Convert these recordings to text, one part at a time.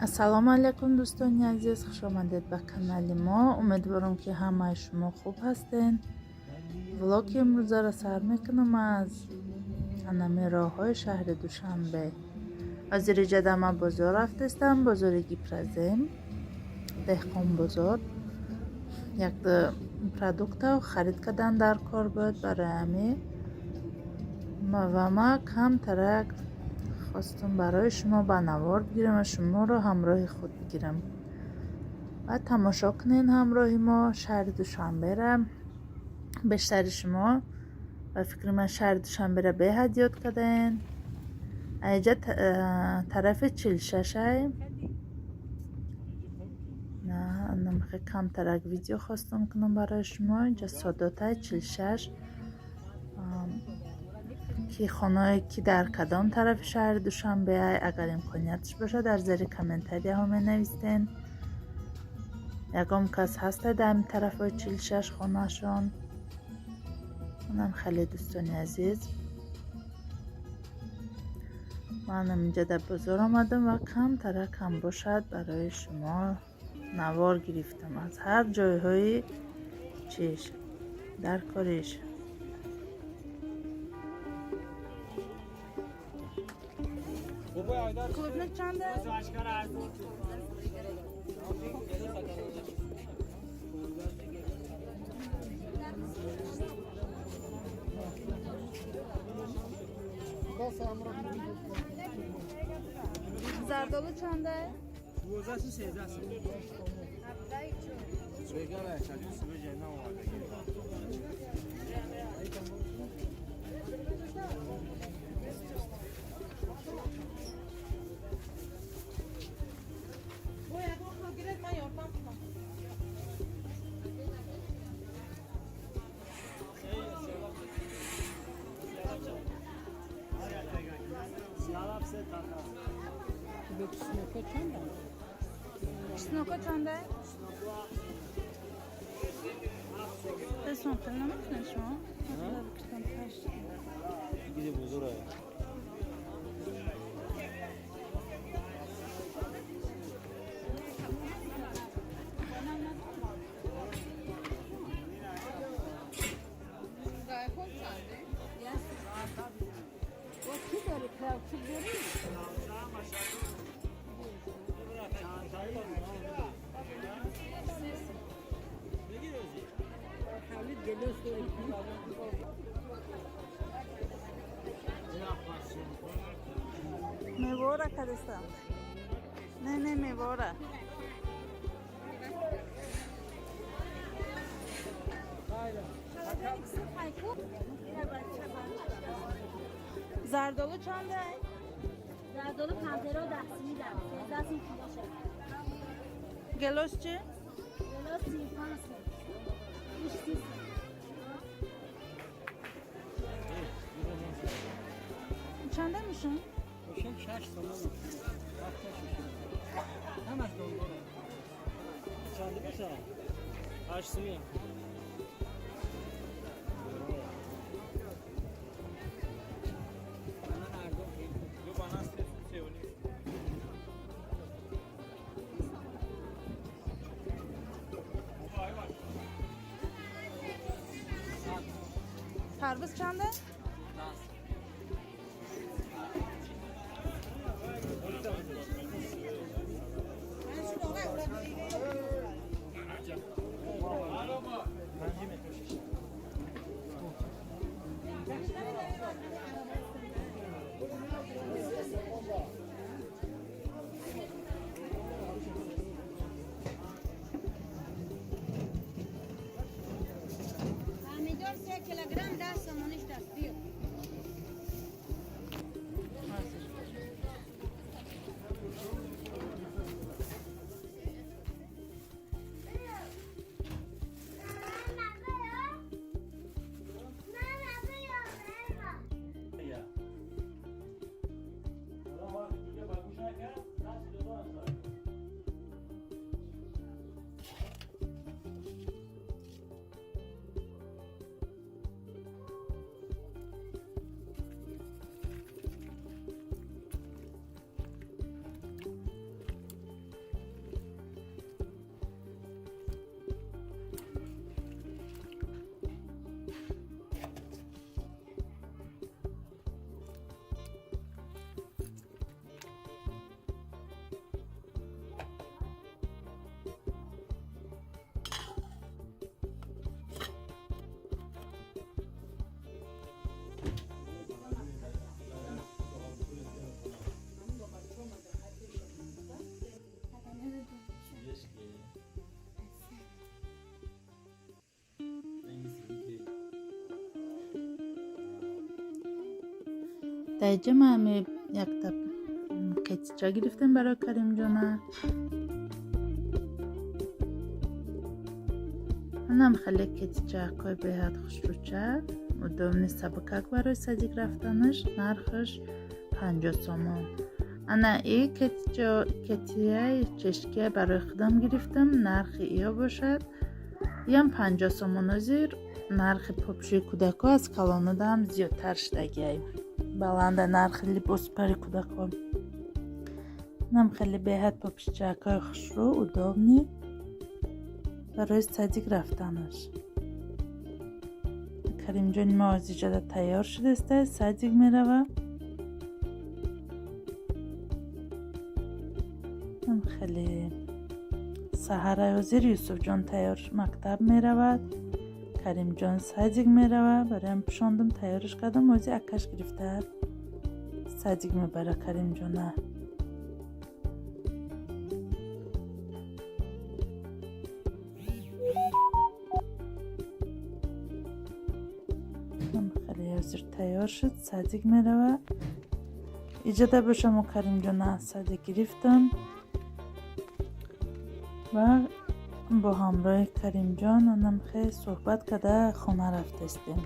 Ассалому алайкум, дӯстони азиз, хушомадед ба канали мо. Умедворам, ки ҳамаи шумо хуб ҳастед. Влоги имрӯзаро сар мекунам аз анами роҳҳои шаҳри Душанбе. Ҳозир иҷада ман бозор рафтастам, бозори Гипрозем, Деҳқонбозор. Як продукта харид кардан дар кор буд, барои ҳамин ва ма камтарак хостум барои шумо ба навор бигирам ва шуморо ҳамроҳи худ бигирам. Баъд тамошо кунед ҳамроҳи мо шаҳри Душанбера. Бештари шумо ба фикри ман шаҳри Душанбера беҳад ёд кардаен. Аиҷа тарафи 46-ай. Намхе камтарак видео хостум кунам барои шумо. Инҷа Содотай 46, ки хонаое ки дар кадом тарафи шаҳри Душанбе, агар имконияташ бошад, дар зери комментарияҳо менависен. Ягон кас ҳаста дар ҳамин тарафҳои 46 хонаашон? Манам хеле, дӯстони азиз, манам инҷа дар бозор омадам ва камтарак ҳам бошад барои шумо навор гирифтам аз ҳар ҷойҳои чиш дар кориш. Клубника чанде? Зардолу чанде? 12 13. Чеснока чанде? Дастон намекунед шумо? Гиде бозора. Мевора кадеста? Не, не, мевора. Зардолу чанде? Зардолу пантеро 10 сими дам, 13 сим килоша. Гелос чи? Гелос 35 сим. Иш 30 сим. Чанде мешон? Мошин 6 сомон. Ҳамаш дондора. Чанде боша? 8 сими. Тарбуз чанде? Помидор 3 килограмм 10 сомониш даст биё. Дар инҷа ман ҳами якта кетича гирифтем барои Каримҷона. Анам хеле кетичакҳои беҳад хушрӯча, удобный, сабукак барои садик рафтанаш, нархаш 50 сомон. Ана и кетияи чешкия барои худам гирифтам, нархи иё бошад иам 50 сомон. Ҳозир нархи попшии кӯдакҳо аз калонадаам зиёдтар шудагиай, баланда нархи либоспари кӯдакҳо. Инам хеле беҳад попшичакҳои хушрӯ, удобный барои садик рафтанаш. Каримҷони мо ҳозир тайёр шудааста, садик мерава. Хеле саҳарай ҳозир Юсуфҷон тайёр мактаб меравад, Каримҷон садик мерава. Бароям пӯшондум, тайёраш кардам. Ҳозир акаш гирифта садик мебара Каримҷона. Хеле ҳозир тайёр шуд, садик мерава. Иҷода бошам, Каримҷона садик гирифтам ва бо ҳамроҳи Каримҷон анам хеле суҳбат карда хона рафтастем.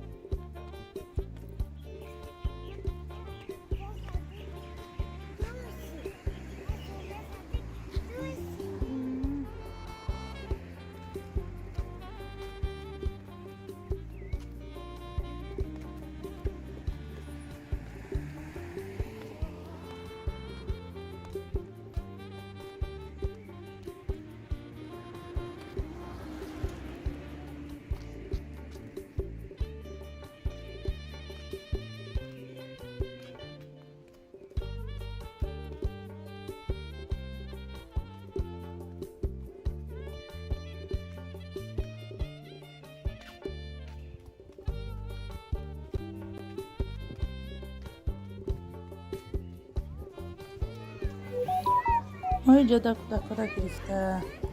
Мо иҷода кӯдакҳоро гирифта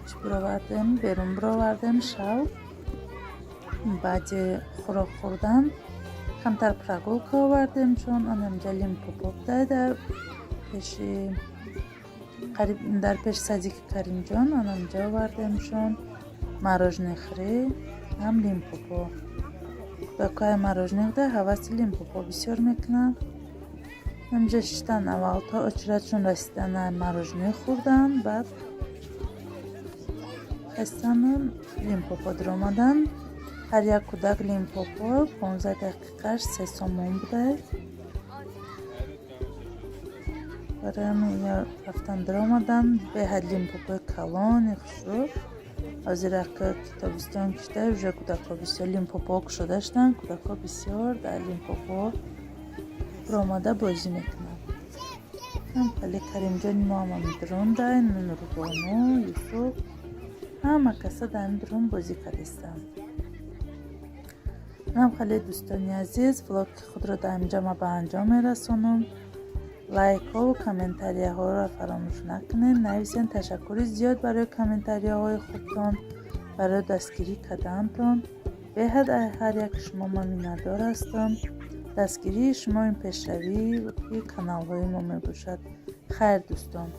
чӣ бировардем, берун бировардем. Шав баъди хӯрок хӯрдан камтар прогулка овардем, чун анамҷа Лимпопо буда пеши дар пеши садики Каримҷон, анамҷа овардемшон мороженое хӯрӣ ҳам Лимпопо. Кӯдакҳои мороженое да ҳаваси Лимпопо бисёр мекунанд. Ҳамҷа шиштан, аввал то очередшон расидан мороженое хӯрдан, баъд хестану Лимпопо даромадан. Ҳар як кӯдак Лимпопо 15 дақиқаш 3 сомон буда. Барои ҳамин ё рафтан даромадан, беҳад Лимпопои калони хушрӯ. Ҳозир ака тобистон кишта, уже кӯдакҳо бисёр Лимпопо кушода шуданд, кӯдакҳо бисёр дар Лимпопо баромада бозӣ мекунанд. Ҳам хеле Каримҷони мо ҳам дарундай, Нурбону, Юсуф ҳама каса дар ин дарун бозӣ кардистанд. Ҳам хеле дӯстони азиз, влоги худро дар инҷа ма ба анҷом мерасонам. Лайкҳову комментарияҳоро фаромӯш накунед, нависен. Ташаккури зиёд барои комментарияҳои хубтон, барои дастгирӣ кардаантон. Беҳад ҳар як шумо ма миннатдор ҳастам. Дастгирии шумо ин пешравии каналҳои мо мебошад. Хайр, дӯстон.